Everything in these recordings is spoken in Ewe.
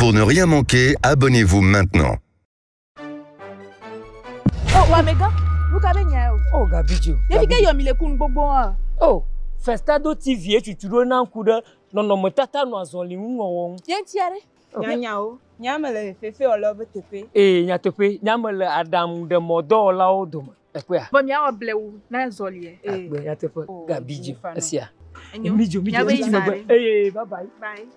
Pour ne rien manquer, abonnez-vous maintenant. Oh, wamegã, nu ka be nya o? Oh, Gabidzo. Ɖevi ke yɔ mi le kunu gbogbo hã. Oh, Festado TV tutu ɖo na ŋku ɖe nɔnɔmetata nɔ azɔli ŋu wɔwɔ ŋu. Ye ŋutia ɖe. Nyanyawo, nyame le fefewɔlawo ƒe teƒe. Ee, nyateƒe, nyame le aɖaŋuɖemɔdɔwɔlawo dome. Ekpɔa? Vɔ miawɔ blewu na zɔlie. Akpe, nyateƒe, Oh, Gabidzo, mi fa nɔ. esia. Enyo. Midzo, midzo, Miabe midzo yina megbe. ɖe. Eye, bye bye. Bye.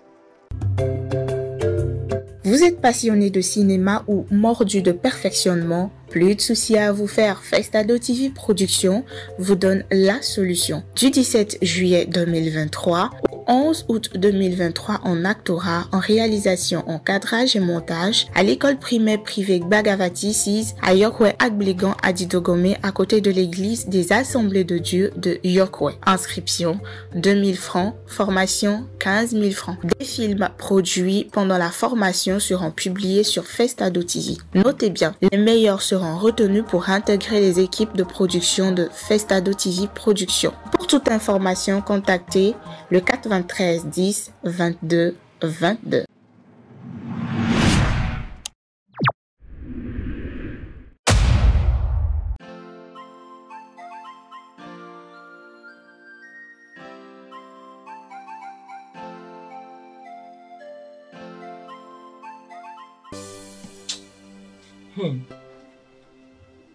Vous êtes passionné de cinéma ou mordu de perfectionnement? Plus de soucis à vous faire. Festado TV Productions vous donne la solution. Du 17 juillet 2023 au 11 août 2023 en actorat, en réalisation, en cadrage et montage à l'école primaire privée Bagavati 6 à Yokwe Agblegan à Didogomé à côté de l'église des Assemblées de Dieu de Yokwe. Inscription 2000 francs, formation 15 000 francs. Des films produits pendant la formation seront publiés sur Festado TV. Notez bien, les meilleurs seront retenus pour intégrer les équipes de production de Festado TV Productions. Pour toute information, contactez le 93 10 22 22.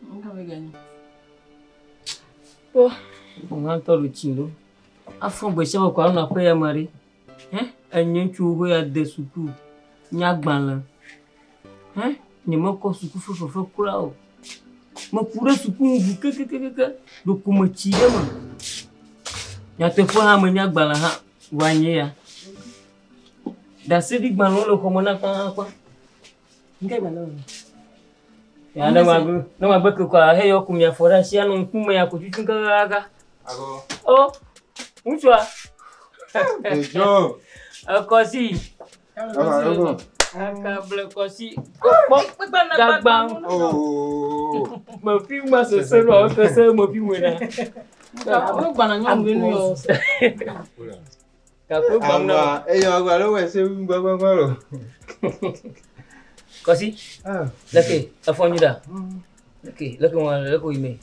Nu ka be ganya? Ŋa ŋutɔ ɖo tsi lo. Afɔ gbe sia gbe ko anɔ aƒe ya me ɖe. Hɛ? Enye ŋutsuwo ko ya de suku. Nye agbalẽ. Hɛ? Nyemekɔ suku ƒe fefe kura o. Meku ɖe suku ŋu ʋu kekekeke. Ɖeko metsi ɖe eme. Nyateƒe hã menye agbalẽ hã. Vɔa nye ya. Ɖaseɖigbalẽwo le xɔme na kpakpa. Nu ka gbalẽ wo? Ya ne magbe ne magbe ke koa heyɔ ku miafɔ ɖe asi anɔ ŋkume ya ko tutu kakaka. Ago. O, ŋutsua. Ejo. Ekɔsi. Ago. Akable kɔsi. Kpɔ gagba. Oh. Mefi ma sese lɔ sese mefi me na. Wo gbana nyɔnu be nu yɔ. Gakpo gbam na. Ama eyo agba lo wese gbagba lo. Kɔsi. Ah. Leke efɔ nyi ɖa. Leke leke wɔn leke yi me.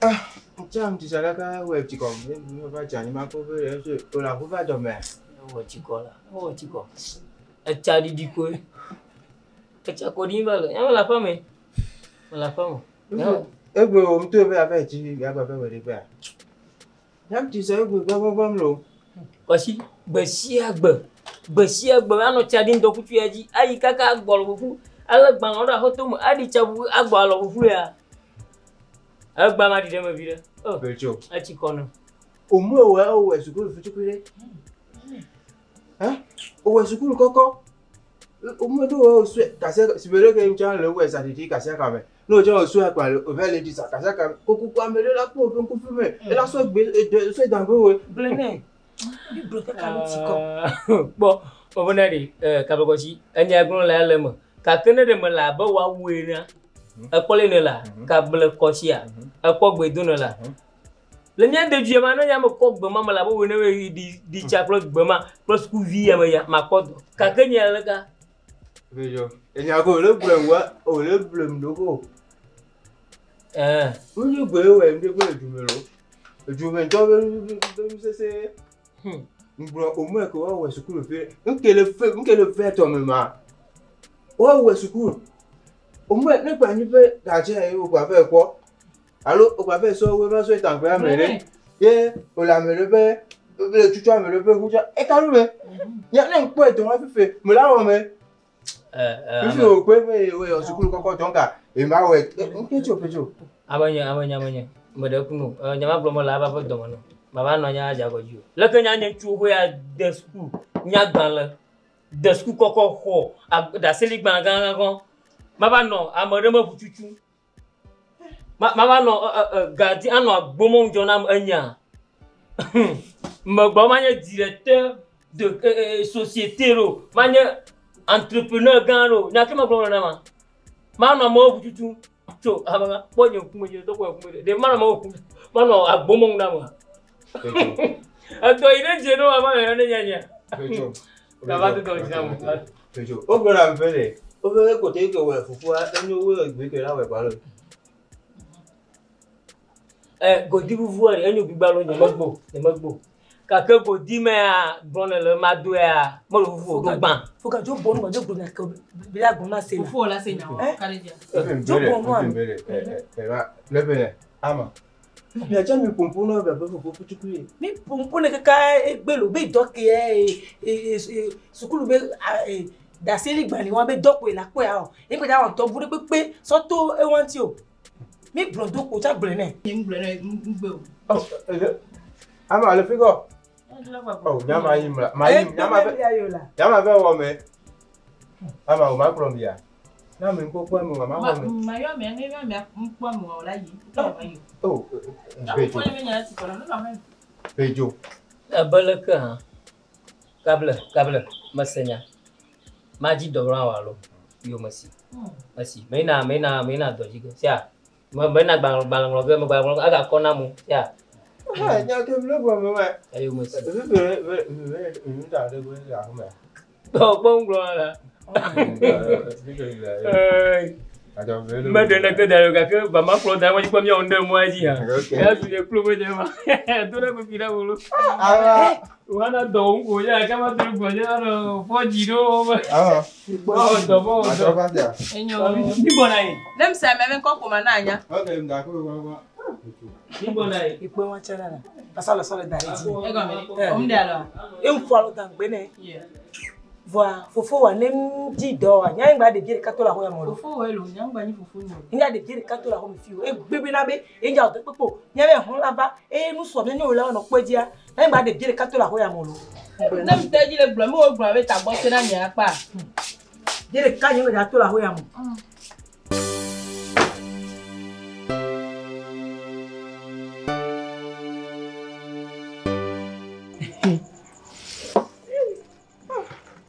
Ah, jam ti salaka web ti kom. Mi va jani ma ko be se o la ko va do me. Ewɔ tsikɔ la. Ewɔ tsikɔ. Etsa ɖiɖi koe. Etsa ko ɖi va le. Ya me le aƒe me. Me le aƒe me. Egbe o mto be abe ti ya gba be we de gbe. Jam ti se egbe gbagba lo. Kɔsi gbe sia gbe gbe sia gbe anɔ tsa ɖi ŋdɔkutsu ya dzi ayi kaka agbɔ alɔ ƒuƒu ale gbalẽwo ɖe axɔtɔ me aɖi tsa ƒuƒu agbɔ alɔ ƒuƒu ya. Egba ma ɖi ɖe me vi ɖe. O Bejo. etsi kɔ nɔ. O mu o we o we sukulu fi tukure. Ha? O we sukulu koko. O mu do o su kase sibere ke ncha le we sa didi kase ka me. No jo o su akpa o ve le di sa kase ka koko kwa me le la ko open ku fi me. E la so gbe e so dan gbe we. Gblẽ nɛ. Mi gblɔ kaka nu tsi kɔ. Kpɔ mebena ɖe kablekɔsi enya gblɔ le ale me gake ne ɖe mele abe woawu ene ekpɔ le ne la kablekɔsia ekpɔ gbe do ne la le mía de dua ma ne nya me kɔ gbe ma me le abe wo ne ɖi ɖi tsa kple gbe ma kple sukuvi ya me ya makpɔ dɔ gake nye le ka. Bejo. Enya ko le gblem wa o le gblem do ko. Ɛɛ. O ni gbe we ndi gbe ju me lo. Ju me ntɔ be be sese. Ngblɔ o mu ko wa we sukulu fi. Nkele fe nkele fe to me ma. Wa we sukulu. O mu ne gba ni be gaje e o gba fe ko. Alo o gba fe so we ba so itan gbe amere. Ye o la mere be le tutu amere be hu ja e ka lu me. Ya ne npo eto wa fife mo la wo me. Fife o pe be we o sukulu koko to nka e ma we nkejo pejo. Amenye amenye amenye meɖe kunu nye ma gblɔ me le ava ƒe dɔme nɔ. Baba nɔ nya dze agɔdzi o. Leke nya nye ŋutsuwo ko ya de suku nya gbalẽ de suku kɔkɔ xɔ ɖaseɖigbalẽ gãgãgã. Mava nɔ ame ɖe me ʋu tutu. Mava nɔ gadi anɔ agbomɔ ŋudzɔ na enya. Megbɔ manye directeur de société ɖo manye entrepreneur gã ɖo. Nya ke megblɔ na ma. Manɔ amewo ʋu tutu. Tso amegã kpɔ nye ŋkume dzi tɔ kpɔ nye ŋkume dzi. Ɖe manɔ amewo ʋu manɔ agbomɔ ŋu na amea. Edɔ yi ɖe dze ɖo ava yɔ ne nyanya. Gava do dɔ dzi na mo. Pejo, o gblɔ na mi le. O be kote ke wɔ fufua enyo wo egbe ke la wɔ kpa lo. Godi fufua enyo gbigba lo nye megbo, nye megbo. Gake godi mea gblɔ ne le ma do ya, mɔlu fufu o ɖo gbã. Foka dzo bɔ nu ma dzo gblɔ na ke bila gbɔ ma se la. Fufu la se nya o. Kaleja. Dzo bɔ nua. Le be ama. Mia mi pompo na be be fufu kutukui. Mi pompo ne kaka egbe lo be dɔ ke e sukulu be daseli gbali wa be dɔ ko la ko ya o. E ko da won to bu de pepe so to e wan ti o. Mi gblɔ do ko tsa gblɔ ne. Nye ŋgblɔ ne ŋgbe o. Oh, ama le figo. Oh, nyama yi mla. Ma yi nyama be. Nyama be wo me. Ama o ma kplɔ mi ya. Na mi ŋkpɔkpɔ mi ma ma xɔ mi. Ma yɔ me, ne yɔ me ŋkpɔ mi o la yi. Oh, Pejo. Pejo. Ebe leke hã. Kable, kable, mese nya. Madzi dɔ ɖo awɔ alo. Yo mesi. Mesi. Meyina, meyina, meyina dɔ dzi ge. Sia. Me meyina gbalẽ ŋlɔ ge, me gbalẽ ŋlɔ ge, agakɔ na mo. Sia. Nya ke mi le gblɔ me wɛ. Eyo mesi. Be be be be nu da ɖe gbe le aƒeme. Tɔ kpɔ ŋgblɔ la. Meɖe neke da ɖo gake ba ma kplɔ da ɖe kpɔ míawo ŋɖe mɔa dzi hã. Ya su ɖe kplo me dze ma. Do ɖe kuku ɖe wolo. Woana dɔ wo ŋgo ya kama do gbɔ dze anɔ fɔ dzi ɖo wo me. Mawɔ dɔ mawɔ dɔ. Enyo. Mi gbɔna yi. Ne mi sa me be ŋkɔ koma na anya. Mi gbɔna yi. Ikpe wọn tsɛ nana. Pasa le sɔ le da ɖe dzi. Egɔme ɖe. Om de alo. E ŋfu alo dan gbe ne. Voa fofo wa ne dzi dɔ wa nya ŋgba ɖevi ɖeka to le axɔ ya me lo. Fofo wɔ elo, nya ŋgba nyi fofo nyo. Nya ɖevi ɖeka to le axɔ me fi o. Egbe bena be enya wòde kpekpe nya be hɔn la va eye nusɔ mi ne wòle wɔnɔ kpe dzia nya ŋgba ɖevi ɖeka to le axɔ ya me lo. Ne mi te dzi le gblɔ, mi wo gblɔ be tagbɔ se na nye akpa. Ɖevi ɖeka nye ŋgba to le axɔ ya me.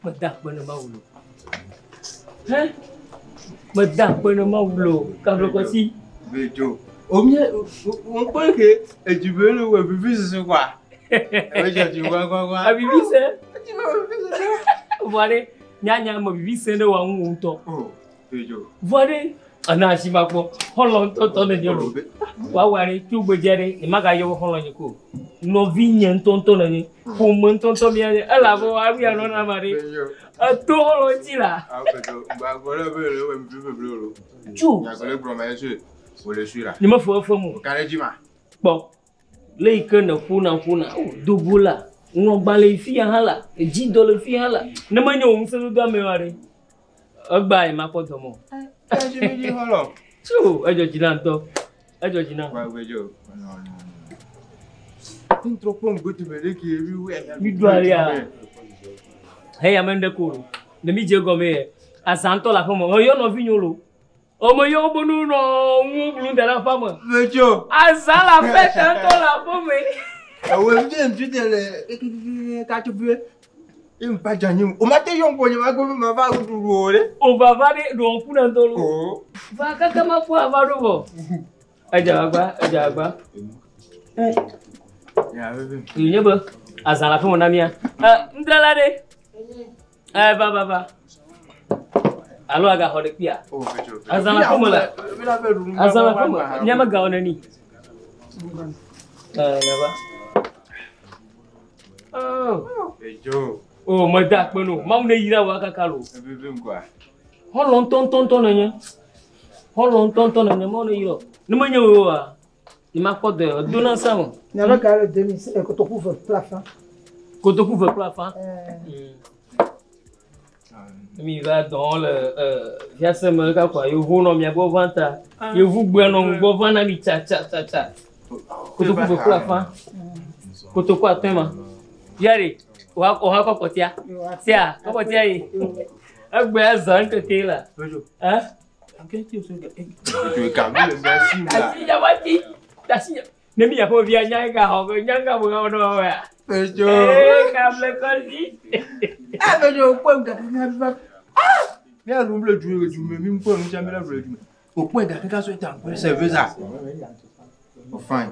Meda akpe ne Mawu lo. Hɛ? Meda akpe ne Mawu lo. Kablokɔsi. Vejo. O mi o kpɔ ke edzi be le wɔ vivi sese kwa. Ewe dzi gua gua gua. Avivi se. Edzi be wɔ vivi sese. Vɔ ɖe nyanya me vivi se ɖe wa ŋu ŋutɔ. Oh, Vejo. Vɔ ɖe ana asi ma kpɔ xɔlɔ ŋutɔ tɔ ne nye lo. Wawa ɖe tso gbedze ɖe nye magayɔ be xɔlɔ nye ko. Nɔvi nye ŋutɔŋutɔ ne nye. Ƒome ŋutɔŋutɔ mia nye. Elabe wa nu ya nɔ na ma ɖe. Vejo. Eto xɔlɔ ŋuti la. Ah, Vejo. Gba gbɔ ɖe be le wɔ vivi beble lo. Tso. Nya gbɔ ɖe gblɔ ma ye se. O le sui la. Nye me fo efe mo. O ka ɖe dzi ma. Kpɔ. Le yi ke ne ƒona ƒona o dogo la ŋlɔgbalẽ yi fi ya hã la edzi dɔ le fi hã la ne menye wò ŋusẽdodo ame wa ɖe egba yi makpɔ dɔ mɔ. Edzi mi dzi xɔlɔ. Tso edzɔ dzi na ŋutɔ edzɔ dzi na. Gba Vejo. Ŋtrɔ kpɔ ŋgbe me ɖe ke mi wɛ. Mi ɖo alia. Heya me ŋɖe ko lo ne mi dze gɔme yɛ azã ŋutɔ le aƒeme meyɔ nɔvinyewo lo. Ome yɔ wo nu nɔ ŋu blu da ɖe aƒeme. Vejo. Azã le aƒe ŋutɔ le aƒeme. Ewe ŋdze ŋdze de le katso fi mpa dza nyi o ma te yɔ ŋkɔ nye ma gbɔ ma va ɖuɖu o ɖe. O va va ɖe ɖo ŋku na ŋutɔ lo. O. Va kaka ma fɔ ava ɖo vɔ. Edze agbagba edze agbagba. Ya bebe. Nye be azã le aƒeme na mía. Ŋdrela ɖe. Va va va. Alo agaxɔ ɖe kpia. O Vejo. Azã le aƒeme la. Azã le aƒeme. Mía me gawo neni. Nava. Oh. Vejo. O meda akpe no. Mawu ne yra wò akaka lo. Bebe ŋkɔa. Xɔlɔ ŋutɔŋutɔŋutɔ nenye. Xɔlɔ ŋutɔŋutɔ nenye Mawu ne yra wò. Ne menye wò oa, nye makpɔ dɔ ya. Edo na ŋusẽ me. Nyame ka le demi kotoku ve kple afã. Kotoku ve kple afã. Mi va dɔ le fiase me kakɔa yevu nɔ mia gbɔ va ta. Yevu gbea nɔ ŋgbɔ va na mi tsa tsa tsa tsa. Kotoku ve kple afã. Kotoku atɔ̃ ma. Yari, oha kɔkɔtia. Sia, kɔkɔtia yi. Egbea zã ŋkeke la. Vejo. Hã? Vejo gabi le mia si la. Asi nya wa ti. Asi nya. Ne mi aƒe via nya ga xɔ ge nya ga bo ga ɖo ya. Vejo. Ee kable kɔsi. Eh Vejo kpɔ gake va. Mia lu le du du me mi kpɔ nu sia mi le du me. O kpɔ gake ka so ta kpɔ service a. O fine.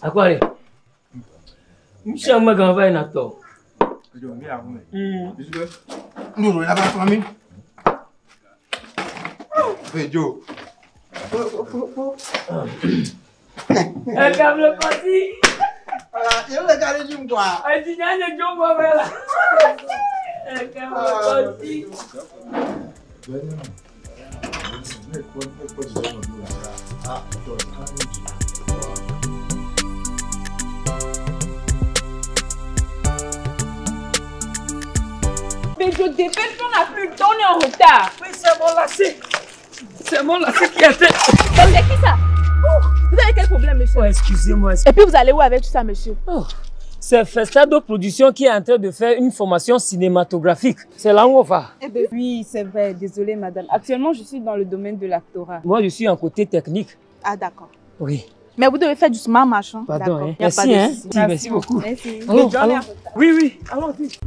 Akɔre. Nusia me ga va yina tɔ. Edzo mi ahu me. Puisque nous là bas famille. Edzo. Ekable kɔsi. Yɛn le ka ɖe dzi ŋkɔa. Edzi nya nye dzo gbɔ be la. Ekable kɔsi. Mais je dépêche, on n'a plus le temps, on est en retard. Oui, c'est mon lacet. C'est mon lacet qui a été. C'est qui ça? Oh, vous avez quel problème, monsieur? Oh, excusez-moi. Et puis vous allez où avec tout ça, monsieur? Oh, c'est Festado Production qui est en train de faire une formation cinématographique. C'est là où on va. Oui, c'est vrai. Désolée, madame. Actuellement, je suis dans le domaine de l'actorat. Moi, je suis en côté technique. Ah, d'accord. Oui. Mais vous devez faire du smart machin. Pardon, hein. Y a Merci, pas de hein. souci. Merci, merci beaucoup. Merci. Allons, allons. Oui, oui. Allons-y.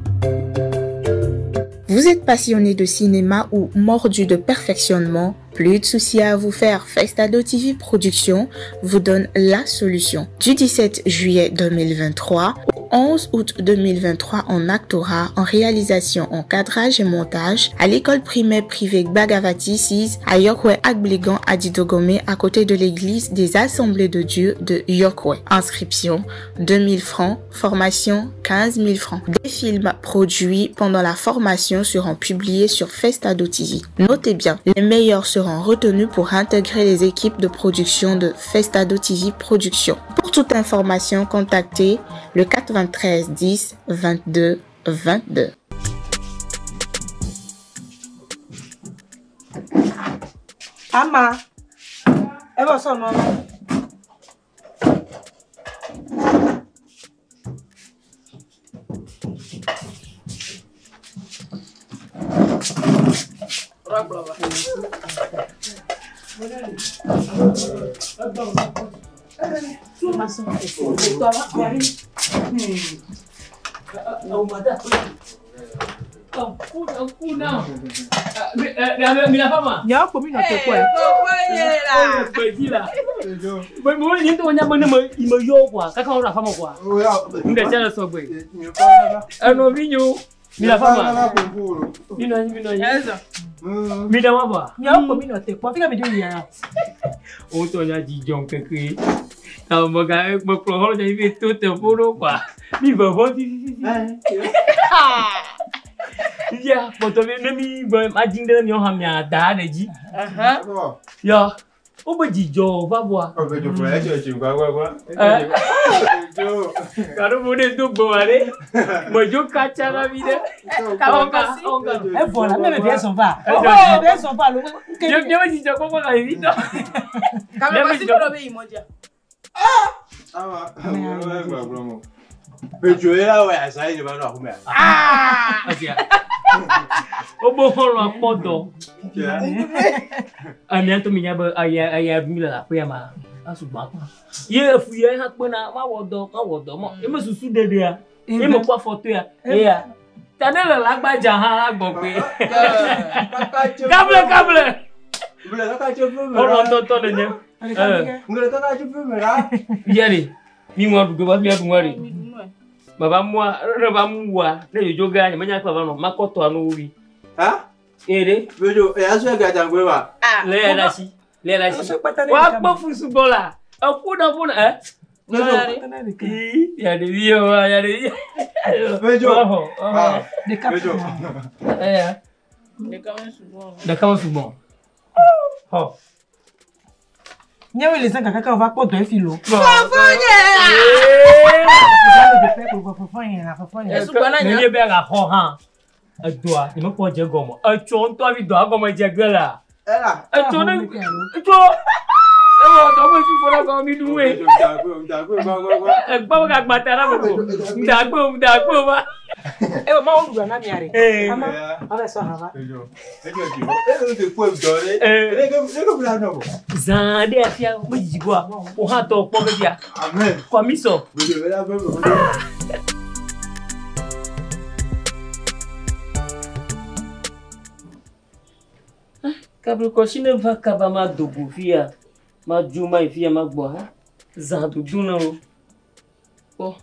Vous êtes passionné de cinéma ou mordu de perfectionnement? Plus de soucis à vous faire. Festado TV Production vous donne la solution. Du 17 juillet 2023 au 11 août 2023 en actorat, en réalisation, en cadrage et montage à l'école primaire privée Bagavati 6 à Yokwe Agblegan à Didogomé à côté de l'église des Assemblées de Dieu de Yokwe. Inscription 2000 francs, formation 15 000 francs. Des films produits pendant la formation seront publiés sur Festado TV. Notez bien, les meilleurs seront retenus pour intégrer les équipes de production de Festado TV Production. Pour toute information, contactez le 93 10 22 22. Ama. Ẹ bọ sọnù ọmọ. Nya ko mi na te ko e. Nya ko mi na te ko. Fika mi di ya. O tɔ nya dzidzɔ ŋkeke. Ta mɔ ga mekplɔ xɔlɔ dze fi to teƒe ɖo kɔa. Mi vɔvɔ fififi. Ya kpɔtɔ be ne mi gbɔ ma dzi ɖe miawo hã mia da ɖe dzi. Ya wobe dzidzɔ va bɔa. Garo mo ne do gbɔ wa ɖe. Medzo katsa na mi ɖe. Ẹ vọ la, mi bẹ fẹ sọn fa. Ẹ Ẹ jọ. bẹ sọn fa lo. Nye me dzidzɔ kpɔkpɔ ga vivi tɔ. Edzo ye la wɔ asa ye ba nɔ ahu mea. Wobe xɔlɔ̃ kpɔ dɔ. Emia ŋutɔ mi nya be eya eya mi le aƒea ma asugbɔ akpa. Ye efu ya hã kpena mawɔ dɔ mawɔ dɔ mɔ ye me susu ɖeɖea ye me kpɔ afɔtoea eya. Ta ne le lãgbadza hã la gbɔ kpe. Kable kable. Xɔlɔ̃ ŋutɔŋutɔ nenye. Ya ɖe mi ŋua ɖu ge va mia ɖu ŋua ɖe. Baba mua ne va mu wua ne dzodzo gã nye menya kple va nɔ makɔ tɔa no wui. Eye ɖe. Vedzo eya sɔe gadzangbe wa. Le ya ɖe asi le ya ɖe asi. Woakpɔ fusugbɔ la eƒo na ƒo na ɛ. Ii ya ɖevi yɔ wa ya ɖevi. Vedzo. Ɔhɔ ɔhɔ. Vedzo. Eya. Ɖeka me sugbɔ. Xɔ. Nya wo le zan kaka va kpɔ dɔ efi lo. Nenye be agaxɔ hã edoa nye mekpɔ dze gɔme etsɔ ŋutɔ hafi dɔa gɔme dze ge la etsɔ ne etsɔ ewɔ dɔ me fi fɔ na gɔme mi ɖu woe egbɔ be gagbata na me ko ŋdagbe o ŋdagbe o va. Ẹ ma wo ɖu na mia re. Ama ava sɔ hã va. Zã ɖe afia me dzidzi goa wo hã tɔ kpɔ be fia kɔmi sɔ. Kablekɔsi ne va kaba ma do go fia ma dzo ma yi fia ma gbɔ ha zã dodo na wo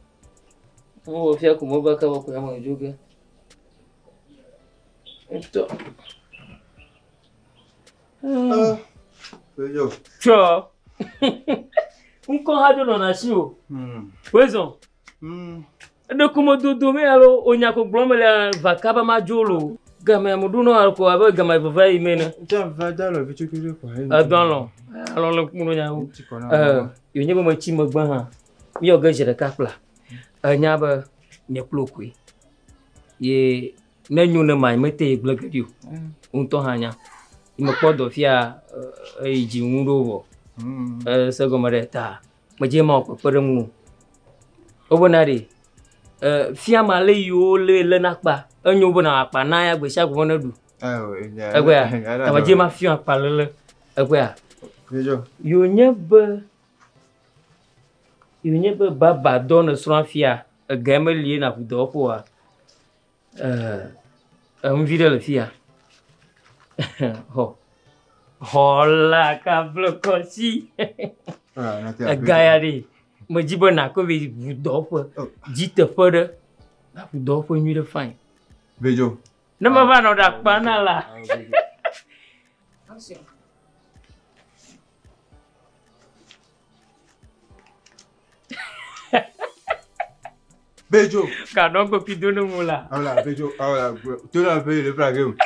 kpɔ Mo fia ko mo ba ka ba ko ya mo joge. Ntɔ. Pejo. Tsɔ. Ŋkɔ ha dzo nɔna si o. Wezɔn. Eɖe ko me dodo me alo onya ko gblɔm le va kaba ma dzo lo. Game ame ɖo nɔ ko abe game veve yi me ne. Tsa va da lɔ vi tso kiri ko. Edɔ alɔ. Alɔ le ŋku nya wo. Yo nye be metsi megbe hã. Míyɔ ge zi ɖeka kpla. Enya be nye kplo koe. Ye ne nyo ne ma mete ye gblẽ ge ɖi o. Ŋutɔ hã nya. Mekpɔ dɔ fia eyi dzi ŋu ɖo vɔ. Se gɔme ɖe ta. Medze ma wɔ kpekpe ɖe ŋu. Wobena ɖe fia ma le yiwo le lena kpa enyo bena akpa na ya gbe sia gbe ne ɖu. Egbea tamedze ma fia akpa lele. Egbea. Yo nye be yo nye be baba dɔ ne srɔ̃ fia ege meli na ʋu dɔ ƒoa. Eŋuvi ɖe le fia. Xɔ. Xɔ la kable kɔsi. Ega ya ɖe. Medzi be nakɔ be ʋu dɔwɔƒe dzi teƒe ɖe. Ʋu dɔwɔƒe nyui ɖe fine. Bejo. Ne meva nɔ ɖe akpa na la. Attention. Bejo. Kanɔ gbe fi do ne mu la. Awla Bejo, awla to na pe le pra game.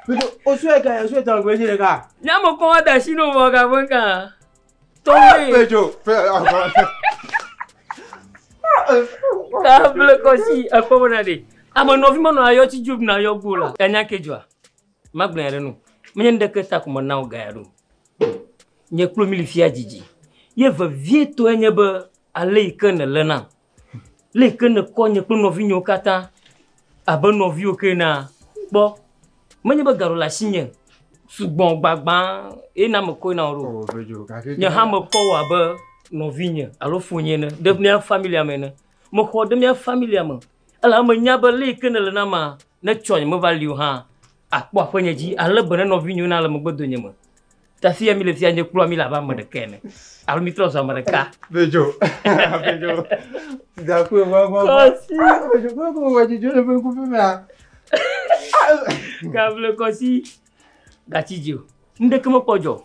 Bejo, o so ka ya so ta gbe je ka. Nya mo ko da shi no mo ga bon ka. Tɔwe. Bejo, fe Kable kɔsi ekpɔ bena ɖe. Ame nɔvi menɔ ayɔ tsi dzo na ayɔ gbo la. Enya ke dzɔa. Magblẽ ya ɖe nu. Menye nuɖeke ta ko mena wo ga ya ɖo. Nye kplo mi le fia dzidzi. Ye vevietɔe nye be ale yi ke nèle nam. Le yi ke nèkɔ nye kple nɔvinyewo katã abe nɔviwo ke na kpɔ. Menye be gaɖo le asinye sugbɔ gbagbã ye na mekɔe na wo ɖo. Nye hã mekɔ wò abe nɔvinye alo fonye ene ɖe mía familia me ene. Mexɔ ɖe mía familia me. Elabe menya be le yi ke nèle nam ma, ne tsɔ nye meva li o hã, akpɔ aƒenye dzi ale be ne nɔvinyewo na le megbe donye me. Ta fia mi le fia nye kplɔ mi le abe ame ɖeka ene. Alo mi trɔ zu ame ɖeka. Bejo. Bejo. Da ku wa wa. Kɔsi. Bejo ko ko wa jijo le pe ku pe ma. Gable kɔsi. Gatsi dzi o. Nuɖeke mekpɔ dzɔ.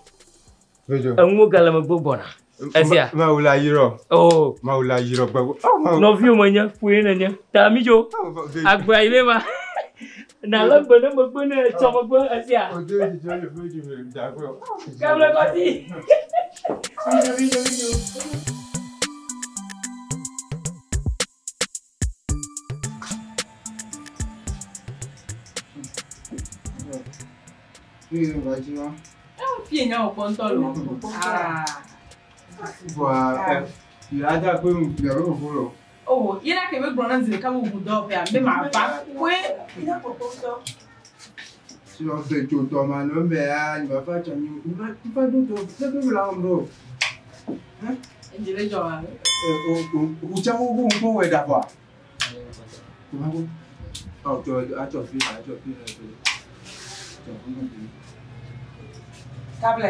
Bejo. Enuwo gale megbe gbɔna. Esia. Ma wula yirɔ. Oh. Ma wula yirɔ gbagbo. Nɔviwo menye, ƒoe nenye. Ta mi dzo. Agbea yi be ma. Na le gbe ne megbe ne etsɔ megbe esia. Ojo jijo le pe jijo da ku. Gable kɔsi. Mi dzo, mi dzo, mi dzo. Fie nya wò kpɔntɔ lo. Ah. Bua, ya da ku mu ya ro fu lo. Oh, yena ke be gblɔ na zi ɖeka be ʋu dɔwɔƒea, be ma va koe. Si on fait tout to ma no me ya, ni va fa cha ni, ni va ti fa do to, se ke la om do. Edzi le dzɔ wa. O o o cha wo wo ko we da fa. Ko ma ko. Oh, to a to fi, a to fi na to. To ko no bi. Kable.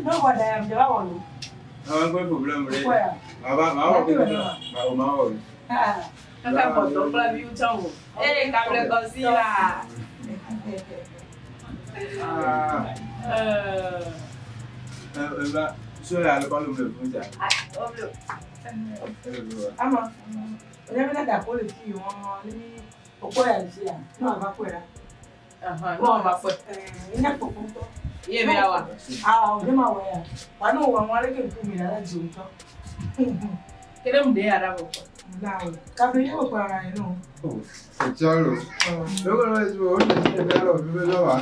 Ne wɔ ɖe ya, va wɔ nu. Ah, ko problème re. Kɔya. Ma va, ma wa ko ma o ma wa. Ah. Kaka kpɔtɔ kple aviwo tsã o. Ee, kable kɔsi la. Ah. Eh ba, so ya le pa lo me fun ja. Ama. Onye bena da ko le fi wɔn ne mi okɔ ya le fi ya. Ne wòava kɔe la. Aha, ne wòava kɔe. Enya kpɔkpɔ ŋutɔ. Ye be awa. Ah, o ne ma wɔ ya. Wa ne wɔ wɔn aleke ŋku mi la la dzi ŋutɔ. Ke ɖe mu ɖe ya ɖa vɔ. La o. Kable yi wò kplɔ na yi no. O cha lo. Lo ko lo so o ne ni be lo be lo wa.